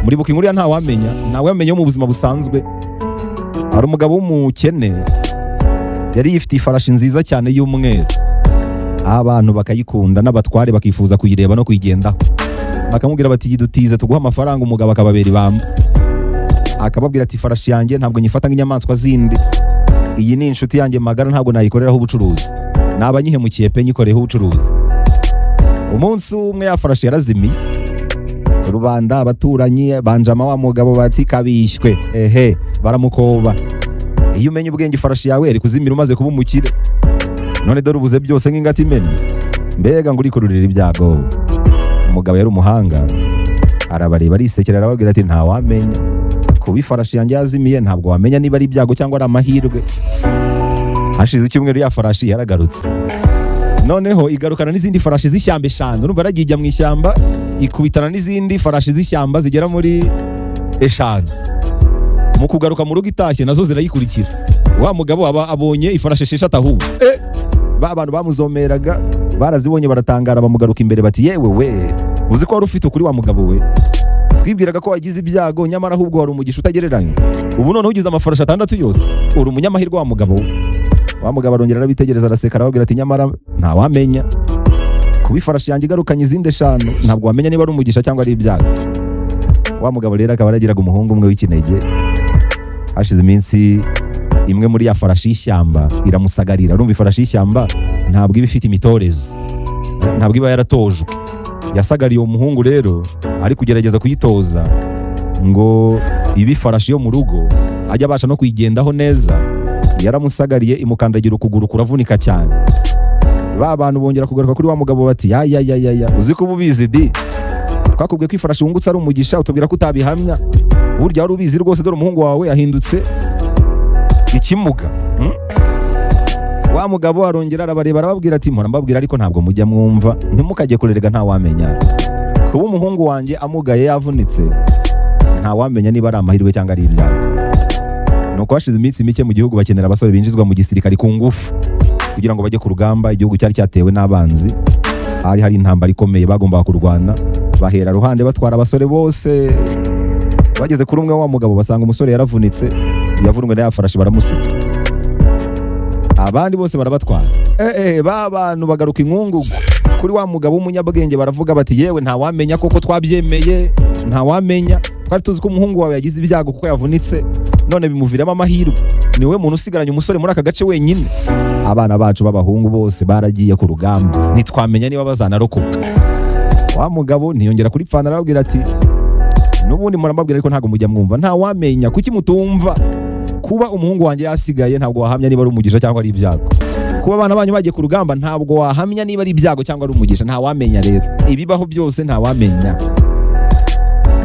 Muribuka inkuru ya Ntawamenya? Ntawamenya yo mu buzima busanzwe. Hari umugabo w'umukene yari yifitiye ifarashi nziza cyane y'umweru, abantu bakayikunda n'abatware bakifuza kuyireba no kuyigendaho, bakamubwira bati: "Yidutize tuguhe amafaranga." Umugabo akababera ibamba, akababwira ati: "Ifarashi yanjye ntabwo nyifata nk'inyamaswa zindi. Iyi ni inshuti yanjye magara, ntabwo nayikoreraho ubucuruzi, naba nyihemukiye pe nyikoreyeho ubucuruzi." Umunsi umwe ya farashi yarazimiye. Rubanda, abaturanyi banjama wa mugabo bati: "Kabishywe ehe!" Baramukoba: "Iyo umenya ubwenge, ifarashi yawe yari kuzimira umaze kuba umukire. None dore ubuze byose nk'ingata imennye. Mbega ngo urikururira ibyago!" Umugabo yari umuhanga, arabareba, arisekera, arababwira ati: "Ntawamenya. Kuba ifarashi yanjye yazimiye, ntabwo wamenya niba ari ibyago cyangwa ari amahirwe." Hashize icyumweru ya farashi yaragarutse, noneho igarukana n'izindi farashi z'ishyamba eshanu. Urumva yaragiye ijya mu ishyamba, ikubitana n'izindi farashi z'ishyamba zigera muri eshanu. Mu kugaruka mu rugo itashye, nazo zirayikurikira. Wa mugabo aba abonye ifarashi esheshatu ahubwo. Ba bantu bamuzomeraga barazibonye, baratangara, bamugaruka imbere bati: "Yewe we, uzi ko wari ufite ukuri wa mugabo we? Twibwiraga ko wagize ibyago, nyamara ahubwo wari umugisha utagereranywa. Ubu noneho ugize amafarashi atandatu yose. Uri umunyamahirwe wa mugabo we." Wa mugabo arongera arabitegereza, araseka, arababwira ati: "Nyamara ntawamenya. Kuba ifarashi yanjye igarukanye izindi eshanu, ntabwo wamenya niba ari umugisha cyangwa ari ibyago." Wa mugabo rero akaba yaragiraga umuhungu umwe w'ikinege. Hashize iminsi, imwe muri ya farashi y'ishyamba iramusagarira. Urumva ifarashi y'ishyamba ntabwo iba ifite imitorezo, ntabwo iba yaratojwe. Yasagariye uwo muhungu rero ari kugerageza kuyitoza ngo ibe ifarashi yo mu rugo, ajye abasha no kuyigendaho neza. Yaramusagariye, imukandagira ukuguru, kuravunika cyane. Ba bantu bongera kugaruka kuri wa mugabo bati: "Ya ya ya ya ya, uzi ko uba ubizi di! Twakubwiye ko ifarashi wungutse ari umugisha, utubwira ko utabihamya. Burya wari ubizi rwose. Dore umuhungu wawe yahindutse ikimuga, Wa mugabo arongera arabareba, arababwira ati: "Mpora mbabwira ariko ntabwo mujya mwumva. Ntimukajye kurerega, ntawamenya. Kuba umuhungu wanjye amugaye, yavunitse, ntawamenya niba ari amahirwe cyangwa ari ibyago." Nuko hashize iminsi mike, mu gihugu bakenera abasore binjizwa mu gisirikari ku ngufu kugira ngo bajye ku rugamba. Igihugu cyari cyatewe n'abanzi, hari hari intambara ikomeye bagombaga kurwana. Bahera ruhande batwara abasore bose, bageze kuri umwe wa mugabo, basanga umusore yaravunitse, yavunwe na ya farashi, baramusiga. Abandi bose barabatwara. Ba bantu bagaruka inkungugu kuri wa mugabo w'umunyabwenge, baravuga bati: "Yewe, ntawamenya koko, twabyemeye, ntawamenya. Twari tuzi ko umuhungu wawe yagize ibyago kuko yavunitse, none bimuviramo amahirwe. Ni wowe muntu usigaranye umusore muri aka gace wenyine. Abana bacu b'abahungu bose baragiye ku rugamba, ntitwamenya niba bazanarokoka." Wa mugabo ntiyongera kuripfana, arababwira ati: "N'ubundi murambabwira ariko ntabwo mujya mwumva. Ntawamenya. Kuki mutumva? Kuba umuhungu wanjye yasigaye, ntabwo wahamya niba ari umugisha cyangwa ari ibyago. Kuba abana banyu bagiye ku rugamba, ntabwo wahamya niba ari ibyago cyangwa ari umugisha. Ntawamenya rero. Ibibaho byose ntawamenya,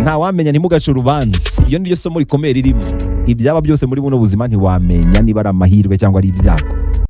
ntawamenya. Ntimugace urubanza." Iyo niryo somo rikomeye ririmo. Ibyaba byose muri buno buzima, ntiwamenya niba ari amahirwe cyangwa ari ibyago.